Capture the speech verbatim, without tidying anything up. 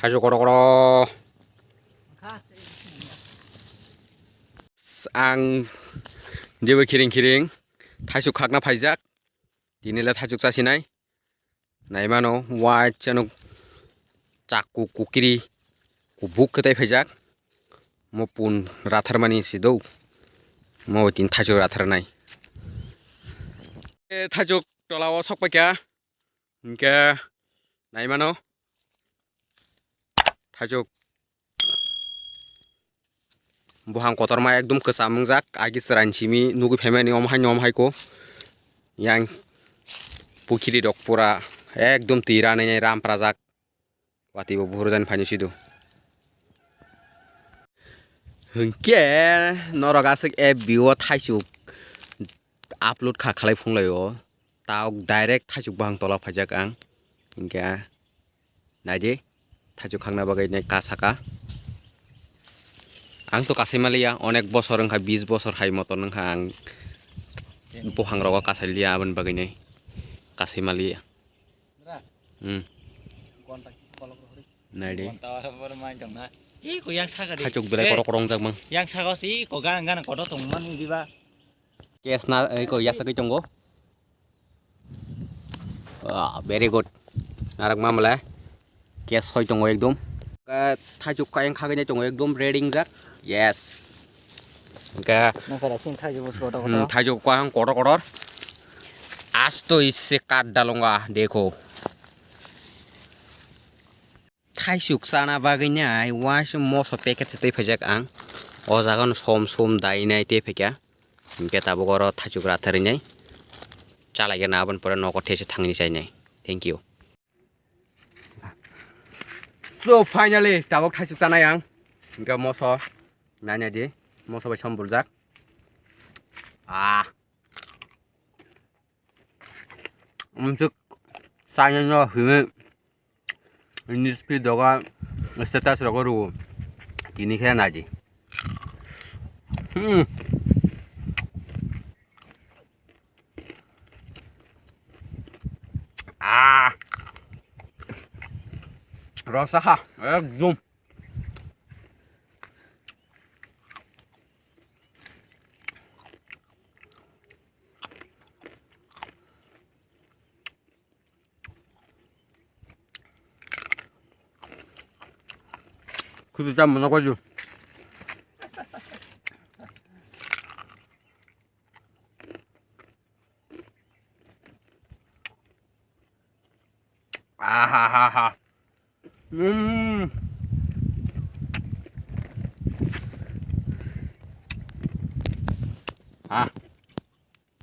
Ajo koro koro. Ang jebo khiring khiring thaisuk khakna phaijak. Tini le thaisuk chasinai. Naimano, wai chano chaku kukiri kubuk khe tai phaijak. Mo pun ratharmani si do. Mo tin thaisuk ratharnai. E thaisuk tola o sok paikha. Hinkhe naimano. Thaisuk. Buphang kotorma ekdom kwcham wngjak, agi chwraini simi nugwi phaimani omo haino omo haikho. Yang pukhiri rok pura ekdom twi ranai nai ram prajak. Watwi bo buphuru jani phaino sido. Hinkhe norok aswk F B o thaisuk upload kha khalai phunglai o. Tabuk direct thaisuk buphang tola phaijak ang. Hinkhe naidi, thaisuk khakna bagwi nai kasaka. Ang to kasai maliya, onek bosor wngkha, bis bosor hai moton wngkha ang buphang rogo kasai liya, aboni bagwi nai kasai maliya. Hmm. Naidi. Iko yang saka di. Thaisuk belai korok korok wngjak mang. Yang saka si iko gan gan kodo tong mani diba. Kes na, eh, ko yasagwi tongo. Ah, very good. Narak mamale. Kes soi tongo ekdom. Ka thaisuk kayang khagwi nai tongo ekdom ready wngjak. Yes. Ka Nang kada sing thaisuk bus kotor hmm, kotor. Thaisuk kayang kotor kotor. Asto isse kat dalonga dekho. Thaisuk chana bagwi nai waisa moso packet se twi phaijak ang. O jaga no som som dai nai tei phaikha. Hinkhe tabuk oro thaisuk ratharwi nai. Chalai gana aboni pore nogo these thangwi chainai. Thank you. So finally tabuk thaisuk chanai ang. Hinkhe moso nai nai di. Moso bai som buljak. Ah. Umsuk saino no hini English pi doga status rogo rugo. Tini khe nai di. Hmm. Ah. Rosa ha, ekdom. Kudu jam mana kwaju. Ahahaha. Hmm. Ah.